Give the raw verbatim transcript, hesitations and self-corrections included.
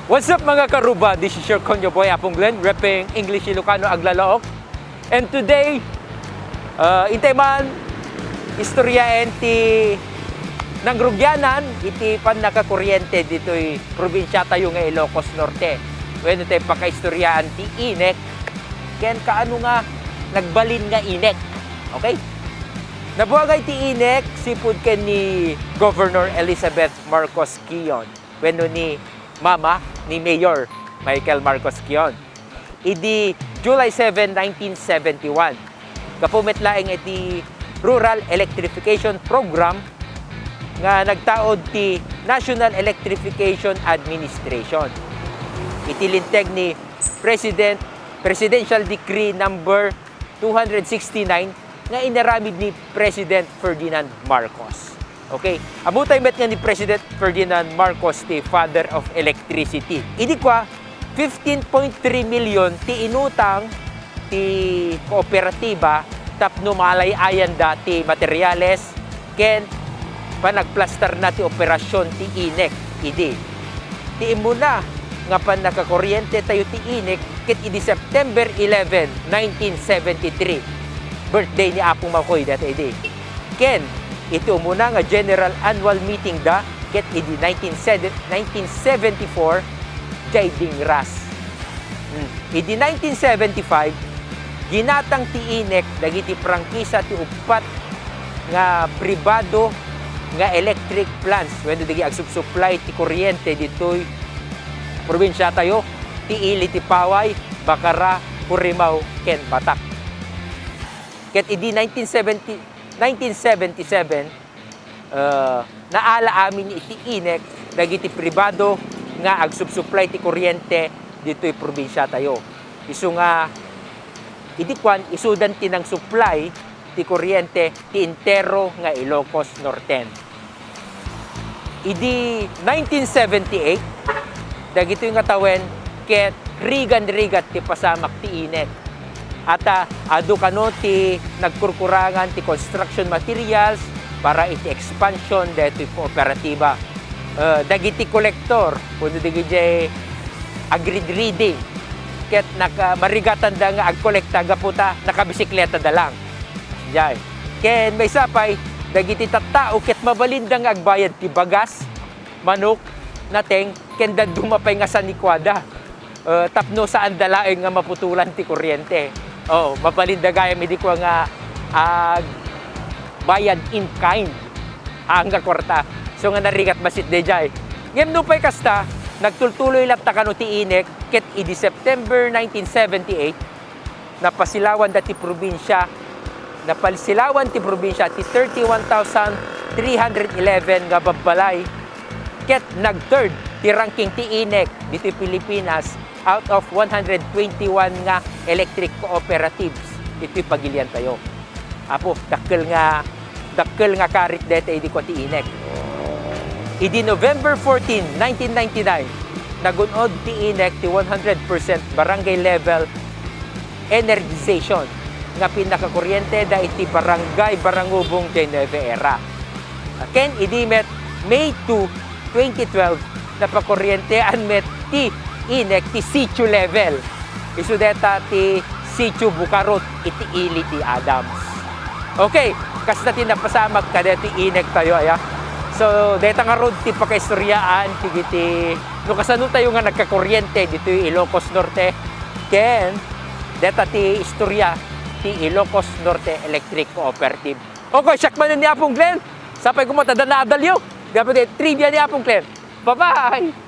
What's up, mga karuba? This is your Konyo Boy, Apong Glenn, repping English Ilocano aglalaok. And today, uh, intay man istoryaen ti nangrugyanan iti pannakakuryente ditoy probinsiatayo nga Ilocos Norte. Wenno tay pakaistoryaen ti inek ken kaano nga nagbalin nga inek. Okay? Nabuagay ti inek sipud ken ni Governor Elizabeth Marcos Kion wenno ni mama ni Mayor Michael Marcos Kion idi July seven, nineteen seventy-one. Gapu met laeng iti Rural Electrification Program nga nagtaud ti National Electrification Administration. Iti linteg ni President Presidential Decree Number two hundred sixty-nine nga inaramid ni President Ferdinand Marcos. Okay, ammotay met nga ni President Ferdinand Marcos ti father of electricity. Idi kua, fifteen point three million ti inutang ti kooperatiba tapno maalay-ayanda ti materyales ken panagplastarna ti operasyon ti inek idi. Ti immuna nga pannakakuryente tayo ti inek ket idi September eleven, nineteen seventy-three, birthday ni Apo Makoy dayta idi. Ken iti umuna nga general annual meeting da ket idi nineteen seventy-four, jay dingras. Hmm. Idi nineteen seventy-five, ginatang ti inek dagiti prangkisa ti uppat nga pribado nga electric plants wenno dagiti agsubsuplay ti kuryente ditoy probinsiatayo, ti ili ti Paway, Bacara, Porrimao, ken Batac. Ket idi nineteen seventy, nineteen seventy-seven, eh, naala amin iti inek dagiti pribado nga agsubsuplay ti kuryente ditoy probinsiatayo. Isu nga, idi kuan, isudan ti nangsuplay ti kuryente ti entero nga Ilocos Norte. Idi nineteen seventy-eight, dagitoy nga tawen ket rigan-rigat ti pasamak ti inek. Ata adu kano ti nagkurkurangan ti construction materials para iti expansion daytoy kooperatiba. Eh, dagiti kolektor, wenno dagiti agridriding, ket naka-, marigatanda nga agkolekta gapu ta nakabisikleta da lang. Jay. Ken maysa pay, dagiti tattao ket mabalinda nga agbayad ti bagas, manok, nateng, ken dadduma pay nga sanikuada. Eh, tapno saanda laeng nga maputulan ti kuryente. Oh, mabalinda gayam idi kua nga agbayad in kind. Haan nga kuarta. So nga narigat bassit dayjay. Ngem nupay kasta, nagtultuloy latta kano ti inek ket idi September nineteen seventy-eight, napasilawan da ti probinsia, napasilawan ti probinsia ti thirty-one thousand three hundred eleven nga babbalay, ket nag-third ti ranking ti inek ditoy Pilipinas out of one hundred twenty-one nga electric cooperatives ditoy pagiliantayo. Apo, dakkel nga, dakkel nga karit dayta idi kua ti inek. Idi November fourteen, nineteen ninety-nine, nagun-od ti inek ti one hundred percent barangay level energization nga pinakakuryente da iti Barangay Barangubong de Nueva Era. Ken idi met May two, twenty twelve, napakuryentean met ti inek ti sitio level. Isu dayta ti sitio Bucarot iti ili ti Adams. Okay, kasta ti napasamak kadaytoy inek tayo, aya. So, dayta ngarud ti pakaistoryaan ti, ti no kasano tayo nga nagkakuryente ditoy Ilocos Norte. Ken, dayta ti istorya ti Ilocos Norte Electric Cooperative. Okay, siak manen ni Apong Glenn. Sapay koma ta adda naadalyo. Dapat trivia ni Apong Glenn. Bye-bye!